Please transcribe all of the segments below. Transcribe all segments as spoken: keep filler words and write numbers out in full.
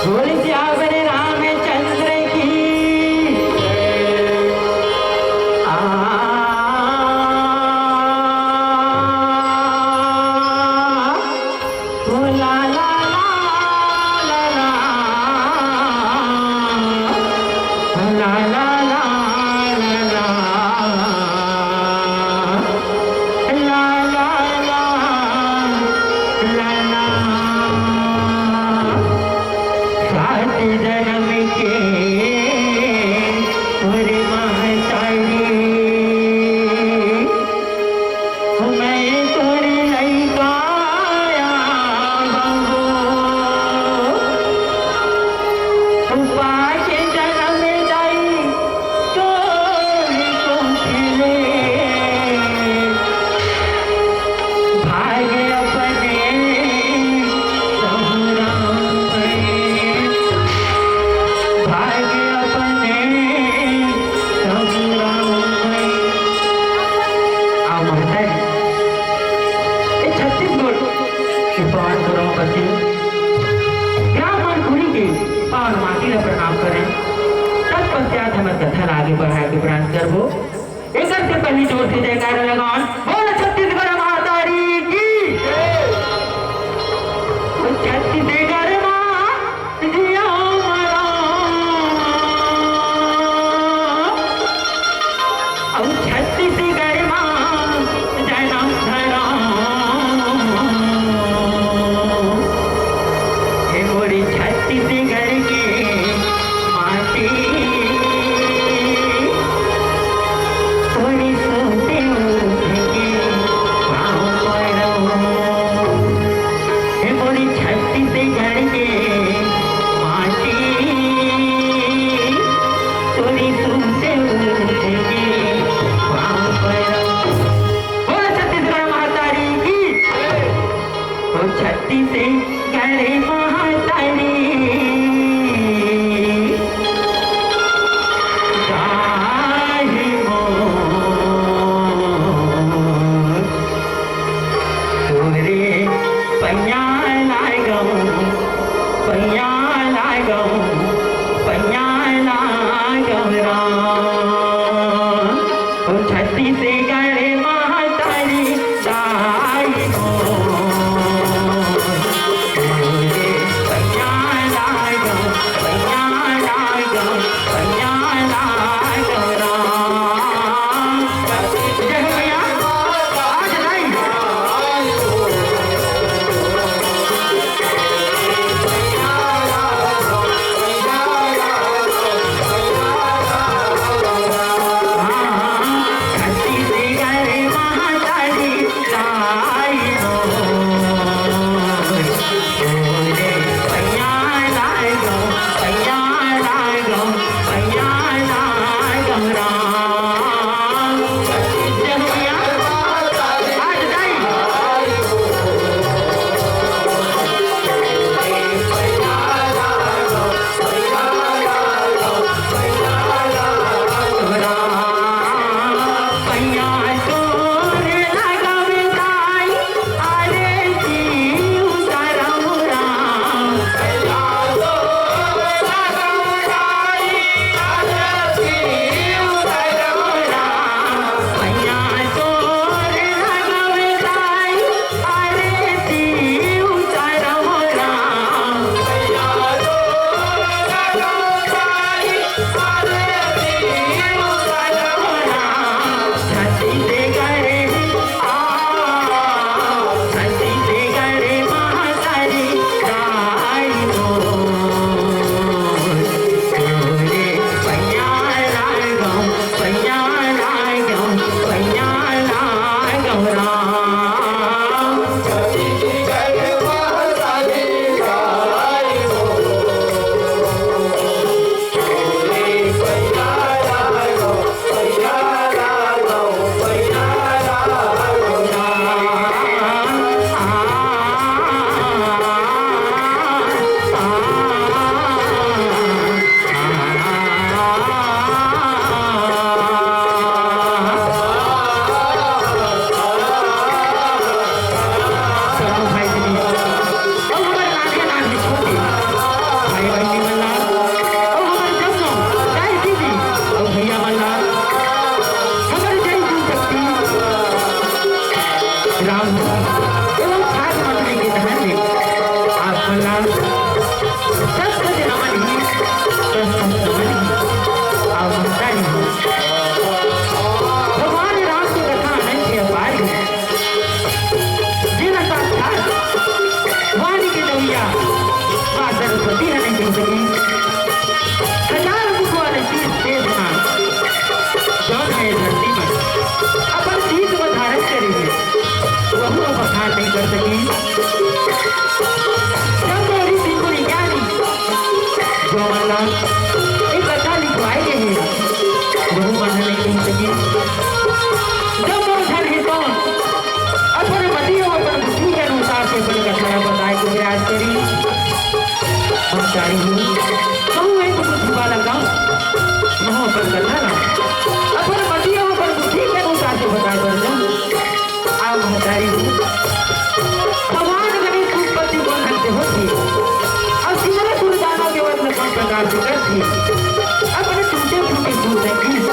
बोले सियावर रामचंद्र की। आ, ओ ला ला ला ला ला, ला ला ला ला ला, ला ला ला ला ला। सात जन्म के मोर महतारी, मैं तोर लइका आय हँव। पाँच जन्म दाई तोर कोख ले, भाग अपने सहुरा में, भाग अपने सहुरा में। आ महतारी, ए छत्तीसगढ़ के पावन पुरवा बसे ब्राह्मण कुरी के पावन माटी ला प्रणाम करेन। तत्पश्चात हमर कथा ला आगे बढ़ाए के प्रयास करबो। एकर से पहिली जोर से जयकारा लगावन, बोल छत्तीसगढ़ महतारी की। छत्तीसगढ़ मा जिया मरा, अउ छत्तीसगढ़ मा जनम धरा। हे मोरी छत्तीसगढ़ के माटी, तोरी सोते उठ के हमन ला एक कथा लिखवाए गे हे, वहू मन ह नइ लिख सकिन। जब मोर झन हे तौन अपन मति अउ अपन बुद्धि के अनुसार से अपन कथा ला बताए के प्रयास करिस। महतारी हो, कहूँ एक कुछ वाला गाँव, वहू अपन कथा ला अपन मति अउ अपन बुद्धि के अनुसार से बताए बर जाऊँ। आ महतारी हो, भगवान गणेश के उत्पत्ति कोन ढंग से होथे, अउ सिमर सुर दानव के वध ल कोन प्रकार से करथे, अपने टूटे फूटे सुर में गीत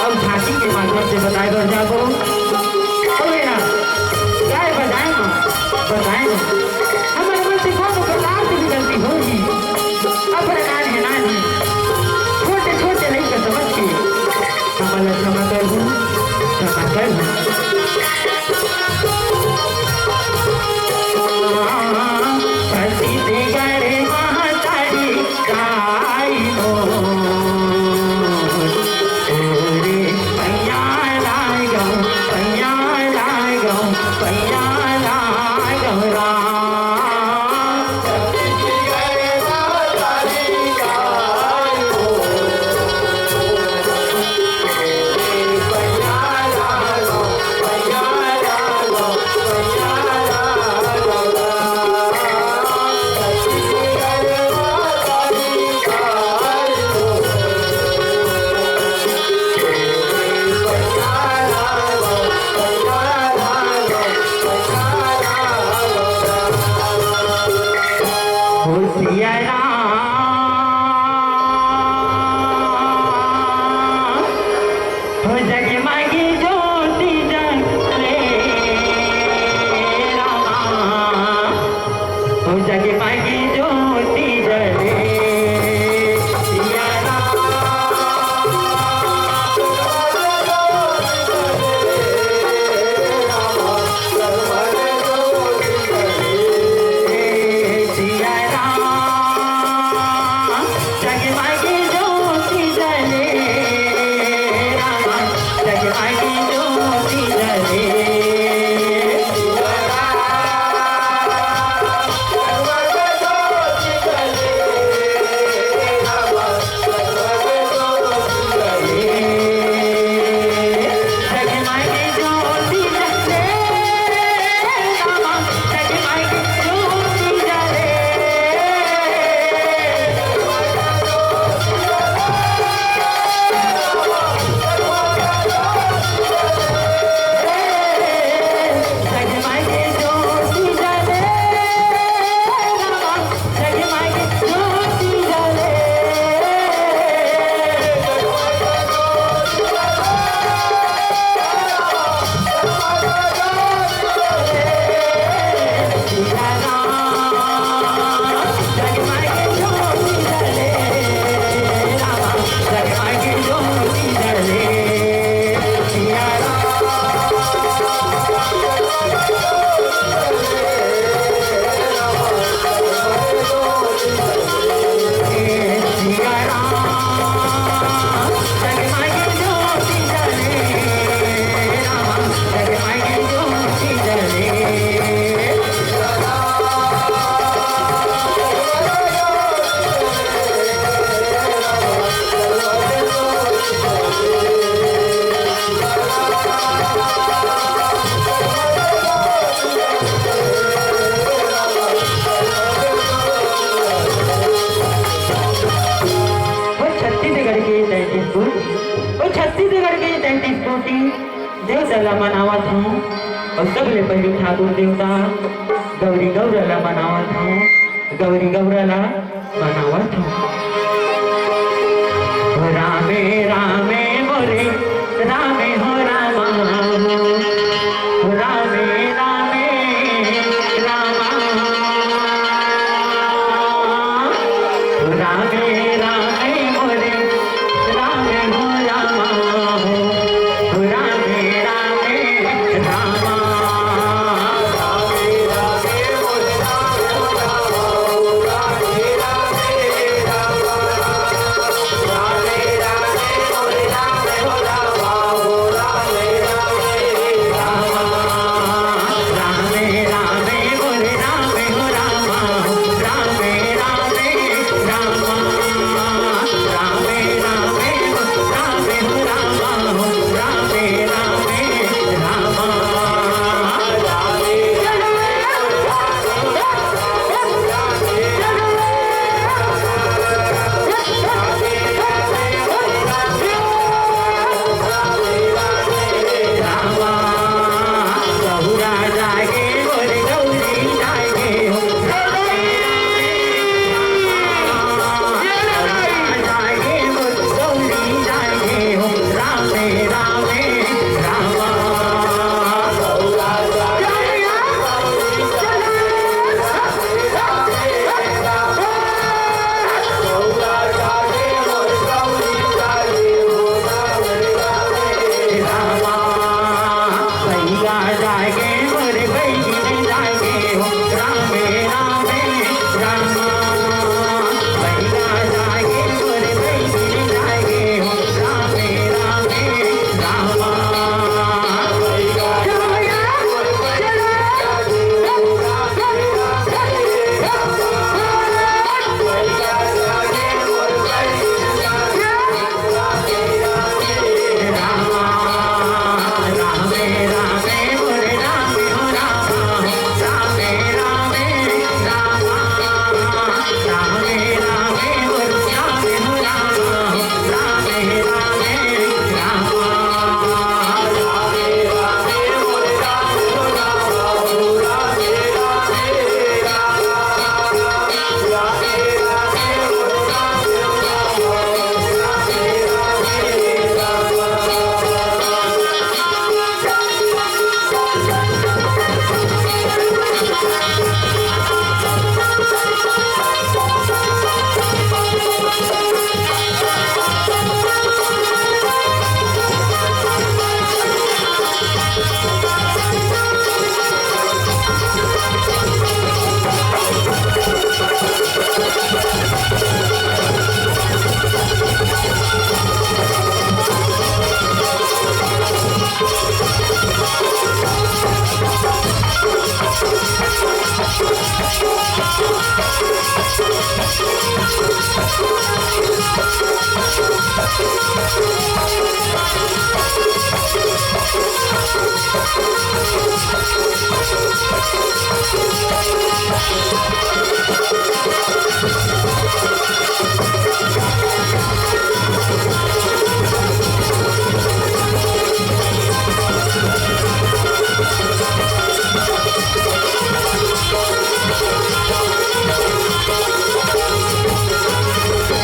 अउ झांकी के माध्यम से बताए बर जाबो। अउ एला गाय बजाए म बताए म हमर मन से कोनो प्रकार से भी गलती होही, अपन नान्हे नान्हे छोटे छोटे लइका समझ के हमन ला क्षमा करहू, क्षमा करहू। छत्तीसगढ़ महतारी गाय मोर, तोरे पैया लागो, पैया लागो, पैया लागो राम। हो सिया राम, हो जगमगी ज्योति जले रामा, हो जगमगी ज्योति जले सिया राम। वो छत्तीसगढ़ के तैंतीस कोटि, वो छत्तीसगढ़ के तैंतीस कोटि देवता ला मनावत हूँ। और सबले पहले ठाकुर देवता गौरी गौरा ला मनावत हूँ। गौरी गौरा ला मनावत हूँ। रामे रामे मोरे रामे हो रामा हो। रामे रामे रामा। रामे रामे मोरे रामे हो रामा हो। रामे रामे रामा।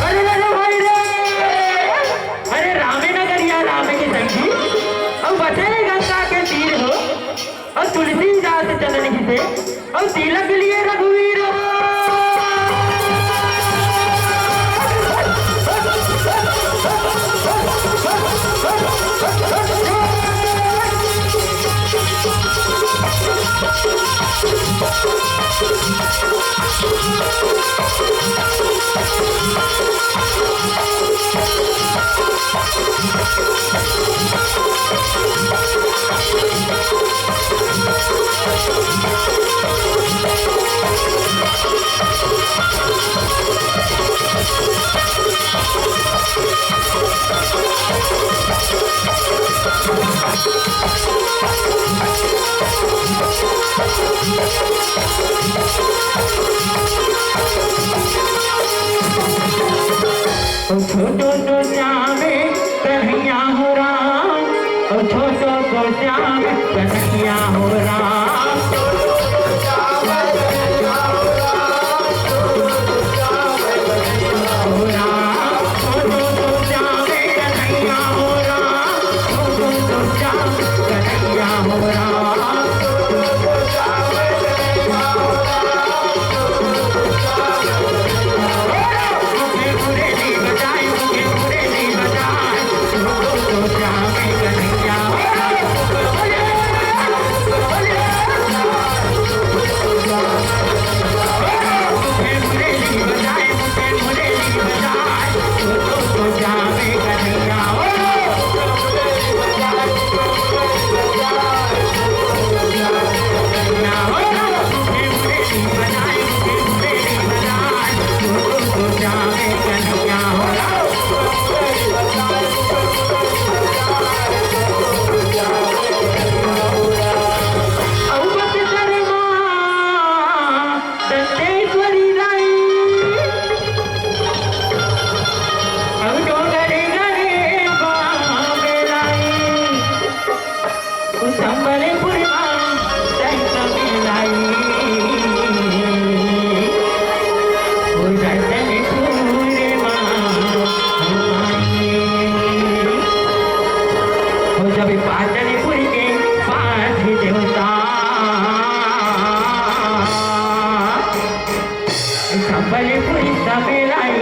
अरे, अरे भाई रे! अरे रामे नगरिया राम के संगी, अउ बसे गंगा के तीर हो, अउ तुलसीदास चंदन घिसे, अउ तिलक लिए रघुवीर। छोटो सो श्याम कन्हैया हो राम, ओ छोटो सो श्याम कन्हैया हो राम। हो राम, छोटो सो श्याम कन्हैया हो राम, छोटो सो श्याम कन्हैया हो राम। दंतेश्वरी लाई, अउ डोंगरे गरे बाबे लाई, उ संबलपुर मा दंत में लाई, उ दंतेश्वरी मा लाई। हो जब पाटनपुर के पाँच देवता, संबलपुरी समेलाई,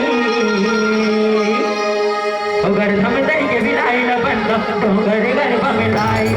ओगर समदर के बिलाई ल बंद, डोंगर गरबा में लाई।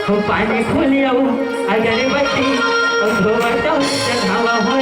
हो पानी फूली अउ अगरबत्ती अउ धोवा चौक चढ़ावा हो।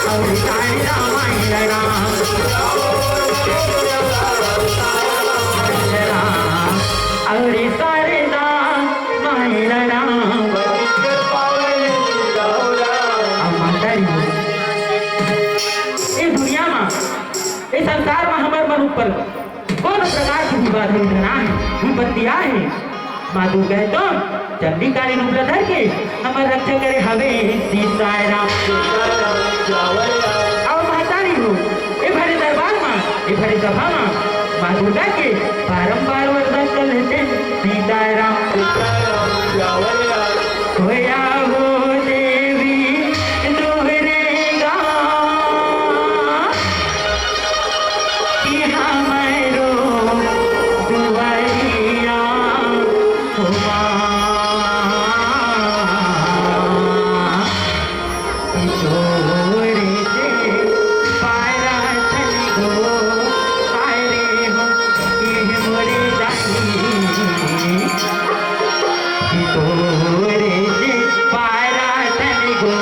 अउरी शारदा माई राम। अउरी शारदा माई राम। अब माता जी, ए दुनिया मा, ए संसार मा हमर मन ऊपर कोनो प्रकार के विवाद होई ना हे, विपत्ति आहे। माँ दुर्गा हे तो चंडी काली रूप ला धर के हमर रक्षा करे हवे। सीताराम। अउ महतारी हो, ए भरे दरबार मा, ए भरे सभा मा माँ दुर्गा के बारंबार वरदान कर लेते हैं। सीताराम। खोया हो देवी तोहरे गाँव, कि हमरो दुआरिया हो माँ, कि तोरे से पारा थन गो, पारे हो ये मोरे दाई, कि तोरे से पारा थन गो,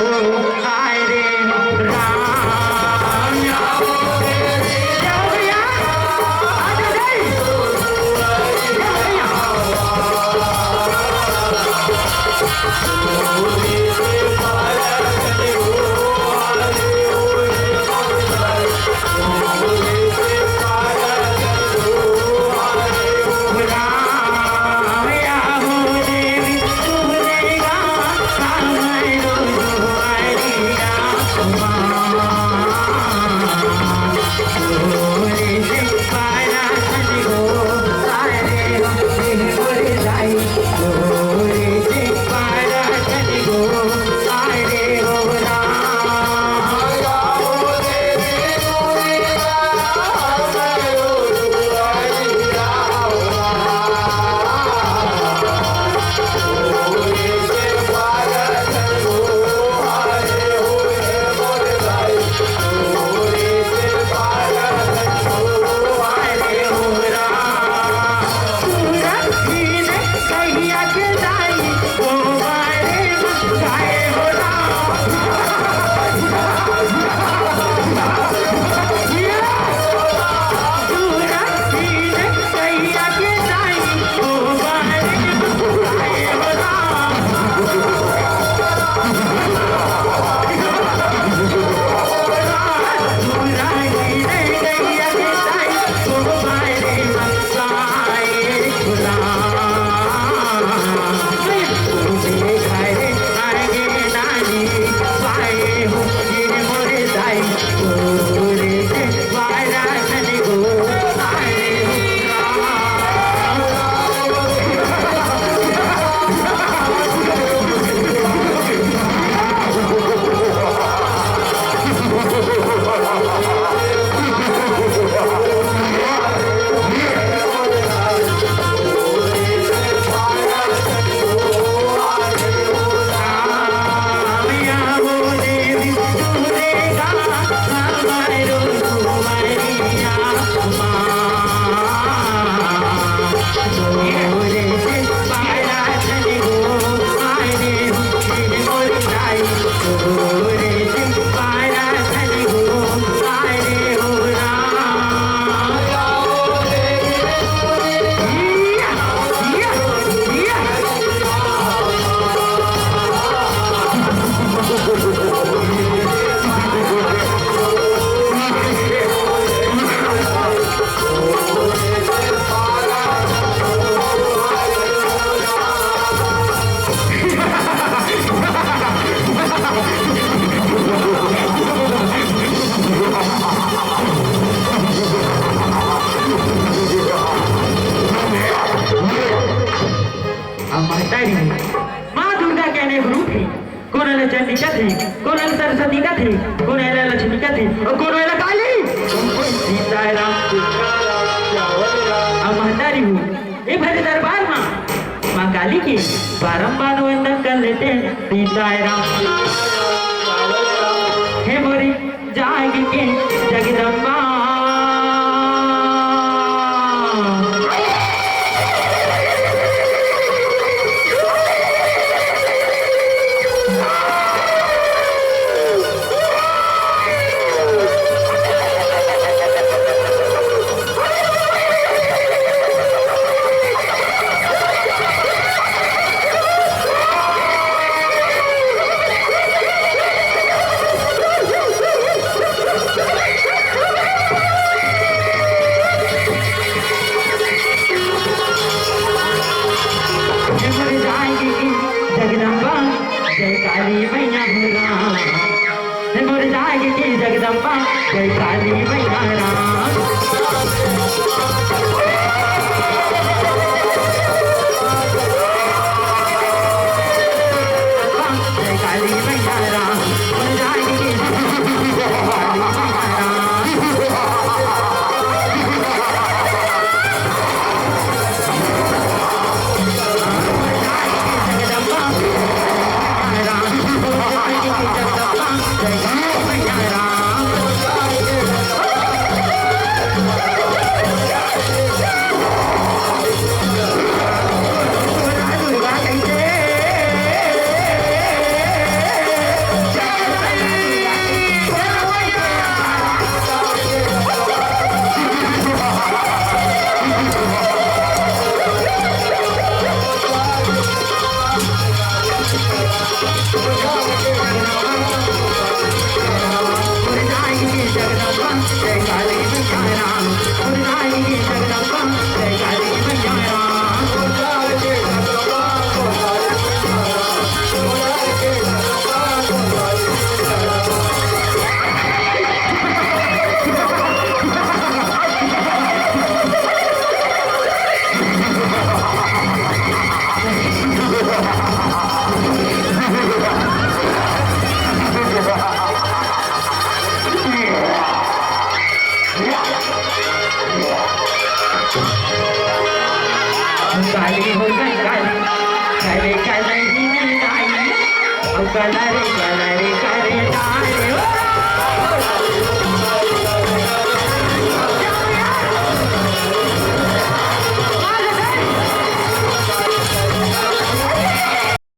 पारे हो राम। अब महतारी माँ दुर्गा के अनेक रूप हे। कोनो ला चंडी कथे, कोनो ला सरस्वती कथे, कोनो ला लक्ष्मी कथे, अउ कोनो ला काली। सीताराम। अब महतारी हो, ए भरे दरबार मा माँ काली के बारंबार वंदन कर लेते हैं। सीताराम। हे मोरी जाग के जगदम्बा। जय काली मैया राम। जय काली मैया राम। काली हो गई काली, करे करे ही नहीं आई, अब करे करे करे डाले ओ।